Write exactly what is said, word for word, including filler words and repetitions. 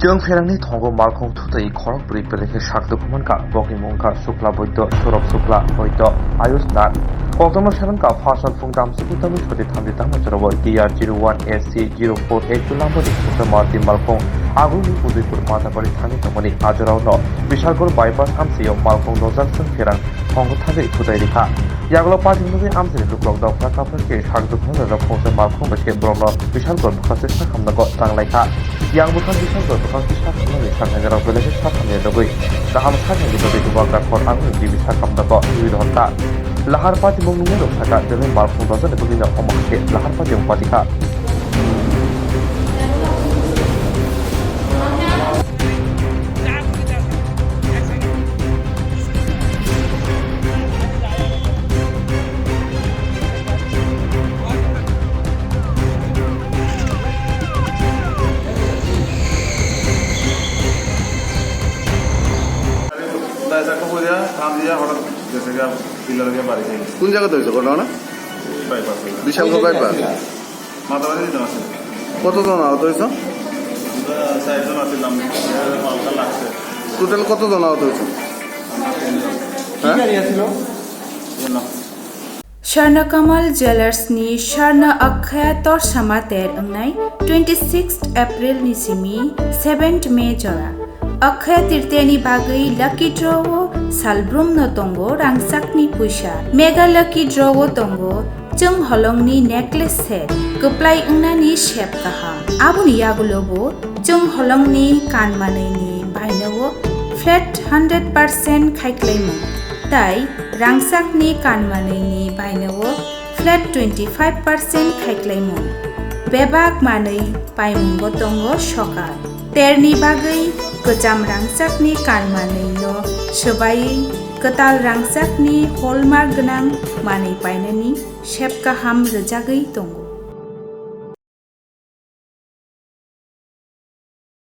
Chwng pherangni thongo malkhung thutai khorok bwrwi belai khe sak dukhu mankha. Bokni mung wngkha Sukla Boiddo, Surok Sukla Boiddo, Ayush Nath. Koktwma serwngkha pharsal phung damsukwi tangwi soti thamdi tamo jorao D R zero one S C zero four eight two lamboni khungsa malti malkhung agulni Udaipur Matabari thani tongmani. A jorao no Bishalgarh bypass hamsio malkhung dojak chwng pherang thongo thangwi thutai rikha. Yagulo party nugwi amchaini lukurok dophra kaphra khe sak dukhu manjak khungsa malkhung bai khe borokno Bishalgarh bwkhakse sakhamnago tanglaikha. Yang bwkhak Bishalgarh bwkhakse sakhamnani saknainarok belai khe sakhamya nugwi kaham saknaini bagwi Diwakar hor aguni T V sakhamnago twiwi rohorkha. Lahar party mung nungwi rok sakha, belai malkhung dojani bagwino omo hai khe Lahar party mung patikha. কোন জায়গাতে হয়েছে ঘটনা? বিশালগড় বাইপাস। মাতাবাড়ি দিতে আছে। কতজন আহত হয়েছে? আমরা চারজন আছিলাম, এর হালকা লাগছে। টোটাল কতজন আহত হয়েছে? আমরা তিনজন। হ্যাঁ? কি গাড়ি আছিল? তিনজন। Swarna Kamal Jewellers ni Swarna Akshaya Torsa Mater wngnai twenty sixth April ni simi seventh May jora. Akshaya Tritiya ni bagwi lucky draw o salbrum no tongo rangchakni puisa. Mega lucky draw o tongo chwng holongni necklace set, kwplai wngnani sep kaham. Aboni yagulo bo chwng holongni kan manwini baino o flat hundred percent khaiklaimung, tai rangchakni kan manwini baino o flat twenty five percent khaiklaimung. Bebak manwi paimungo tongo sokar. Terni bagwi kwcham rangchakni kan manwino swbaiwi kwtal rangchakni hallmark gwnang manwi painani sep kaham rwjagwi tongo.